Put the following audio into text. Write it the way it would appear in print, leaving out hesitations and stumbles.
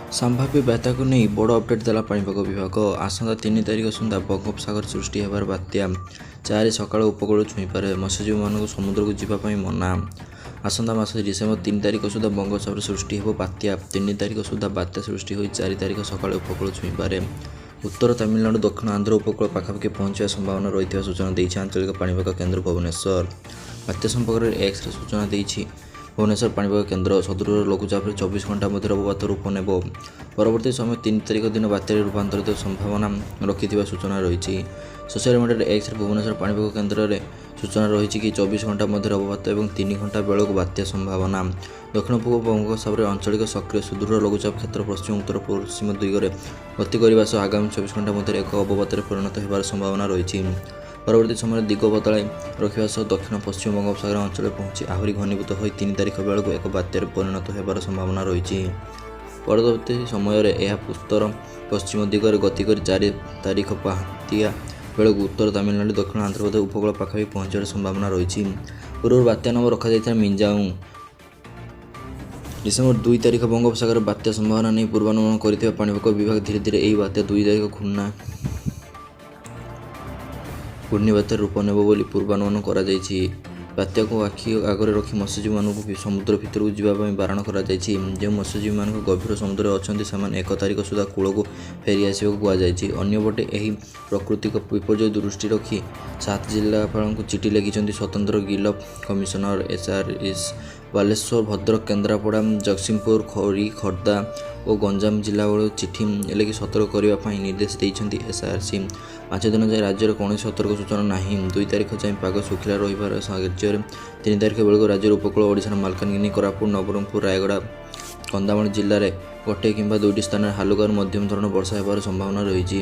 ସମ୍ଭାବ୍ୟ ବାତ୍ୟାକୁ ନେଇ ବଡ଼ ଅପଡେଟ୍ ଦେଲା ପାଣିପାଗ ବିଭାଗ। ଆସନ୍ତା 3 ତାରିଖ ସୁଦ୍ଧା ବଙ୍ଗୋପସାଗରରେ ସୃଷ୍ଟି ହେବାର ବାତ୍ୟା 4 ସକାଳ ଉପକୂଳ ଛୁଇଁପାରେ। ମତ୍ସ୍ୟଜୀବୀମାନଙ୍କୁ ସମୁଦ୍ରକୁ ଯିବା ପାଇଁ ମନା। ଆସନ୍ତା ମାସ ଡିସେମ୍ବର 3 ତାରିଖ ସୁଦ୍ଧା ବଙ୍ଗୋପସାଗରରେ ସୃଷ୍ଟି ହେବ ବାତ୍ୟା। 3 ତାରିଖ ସୁଦ୍ଧା ବାତ୍ୟା ସୃଷ୍ଟି ହୋଇ 4 ତାରିଖ ସକାଳେ ଉପକୂଳ ଛୁଇଁପାରେ। ଉତ୍ତର ତାମିଲନାଡୁ, ଦକ୍ଷିଣ ଆନ୍ଧ୍ର ଉପକୂଳ ପାଖାପାଖି ପହଞ୍ଚିବା ସମ୍ଭାବନା ରହିଥିବା ସୂଚନା ଦେଇଛି ଆଞ୍ଚଳିକ ପାଣିପାଗ କେନ୍ଦ୍ର ଭୁବନେଶ୍ୱର। ବାତ୍ୟା ସମ୍ପର୍କରେ ଏକ୍ସରେ ସୂଚନା ଦେଇଛି ଭୁବନେଶ୍ୱର ପାଣିପାଗ କେନ୍ଦ୍ର। ସୁଦୃଢ଼ ଲଘୁଚାପରେ 24 ଘଣ୍ଟା ମଧ୍ୟରେ ଅବପାତ ରୂପ ନେବ। ପରବର୍ତ୍ତୀ ସମୟ 3 ତାରିଖ ଦିନ ବାତ୍ୟାରେ ରୂପାନ୍ତରିତ ସମ୍ଭାବନା ରଖିଥିବା ସୂଚନା ରହିଛି। ସୋସିଆଲ ମିଡିଆରେ ଏକ୍ସରେ ଭୁବନେଶ୍ୱର ପାଣିପାଗ କେନ୍ଦ୍ରରେ ସୂଚନା ରହିଛି କି, 24 ଘଣ୍ଟା ମଧ୍ୟରେ ଅବପାତ ଏବଂ 3 ଘଣ୍ଟା ବେଳକୁ ବାତ୍ୟା ସମ୍ଭାବନା। ଦକ୍ଷିଣ ପୂର୍ବ ବଙ୍ଗୋପସାଗରରେ ଆଞ୍ଚଳିକ ସକ୍ରିୟ ସୁଦୃଢ଼ ଲଘୁଚାପ କ୍ଷେତ୍ର ପଶ୍ଚିମ ଉତ୍ତର ପଶ୍ଚିମ ଦିଗରେ ଗତି କରିବା ସହ ଆଗାମୀ 24 ଘଣ୍ଟା ମଧ୍ୟରେ ଏକ ଅବପାତରେ ପରିଣତ ହେବାର ସମ୍ଭାବନା ରହିଛି। ପରବର୍ତ୍ତୀ ସମୟରେ ଦିଗ ବଦଳାଇ ରଖିବା ସହ ଦକ୍ଷିଣ ପଶ୍ଚିମ ବଙ୍ଗୋପସାଗର ଅଞ୍ଚଳରେ ପହଞ୍ଚି ଆହୁରି ଘନୀଭୂତ ହୋଇ 3 ତାରିଖ ବେଳକୁ ଏକ ବାତ୍ୟାରେ ପରିଣତ ହେବାର ସମ୍ଭାବନା ରହିଛି। ପରବର୍ତ୍ତୀ ସମୟରେ ଏହା ଉତ୍ତର ପଶ୍ଚିମ ଦିଗରେ ଗତି କରି 4 ତାରିଖ ପାହାନ୍ତିଆ ବେଳକୁ ଉତ୍ତର ତାମିଲନାଡୁ, ଦକ୍ଷିଣ ଆନ୍ଧ୍ରପ୍ରଦେଶ ଉପକୂଳ ପାଖାପାଖି ପହଞ୍ଚିବାର ସମ୍ଭାବନା ରହିଛି। ପୂର୍ବରୁ ବାତ୍ୟା ନାମ ରଖାଯାଇଥିଲା ମିଞ୍ଜାଉଁ। ଡିସେମ୍ବର 2 ତାରିଖ ବଙ୍ଗୋପସାଗରରେ ବାତ୍ୟା ସମ୍ଭାବନା ନେଇ ପୂର୍ବାନୁମାନ କରିଥିବା ପାଣିପାଗ ବିଭାଗ ଧୀରେ ଧୀରେ ଏହି ବାତ୍ୟା 2 ତାରିଖ ଘୂର୍ଣ୍ଣିବାତ୍ୟାର ରୂପ ନେବ ବୋଲି ପୂର୍ବାନୁମାନ କରାଯାଇଛି। ବାତ୍ୟାକୁ ଆଖି ଆଗରେ ରଖି ମତ୍ସ୍ୟଜୀବୀମାନଙ୍କୁ ସମୁଦ୍ର ଭିତରକୁ ଯିବା ପାଇଁ ବାରଣ କରାଯାଇଛି। ଯେଉଁ ମତ୍ସ୍ୟଜୀବୀମାନେ ଗଭୀର ସମୁଦ୍ରରେ ଅଛନ୍ତି, ସେମାନେ 1 ତାରିଖ ସୁଦ୍ଧା କୂଳକୁ ଫେରି ଆସିବାକୁ କୁହାଯାଇଛି। ଅନ୍ୟପଟେ ଏହି ପ୍ରାକୃତିକ ବିପର୍ଯ୍ୟୟ ଦୃଷ୍ଟିରେ ରଖି 7 ଜିଲ୍ଲାପାଳଙ୍କୁ ଚିଠି ଲେଖିଛନ୍ତି ସ୍ୱତନ୍ତ୍ର relief commissioner SRC. Baleswar, Bhadrak, Kendrapara, Jagatsinghpur, Puri, Khordha ଓ ଗଞ୍ଜାମ ଜିଲ୍ଲାପାଳଙ୍କୁ ଚିଠି ଲେଖି ସତର୍କ କରିବା ପାଇଁ ନିର୍ଦ୍ଦେଶ ଦେଇଛନ୍ତି ଏସଆରସି। 5 ଦିନ ଯାଏଁ ରାଜ୍ୟରେ କୌଣସି ସତର୍କ ସୂଚନା ନାହିଁ। 2 ତାରିଖ ଯାଏଁ ପାଗ ଶୁଖିଲା ରହିପାରେ ରାଜ୍ୟରେ। 3 ତାରିଖ ବେଳକୁ ରାଜ୍ୟର ଉପକୂଳ ଓଡ଼ିଶାର ମାଲକାନଗିରି, କୋରାପୁଟ, ନବରଙ୍ଗପୁର, ରାୟଗଡ଼ା, କନ୍ଧମାଳ ଜିଲ୍ଲାରେ ଗୋଟିଏ କିମ୍ବା ଦୁଇଟି ସ୍ଥାନରେ ହାଲୁକାରୁ ମଧ୍ୟମ ଧରଣର ବର୍ଷା ହେବାର ସମ୍ଭାବନା ରହିଛି।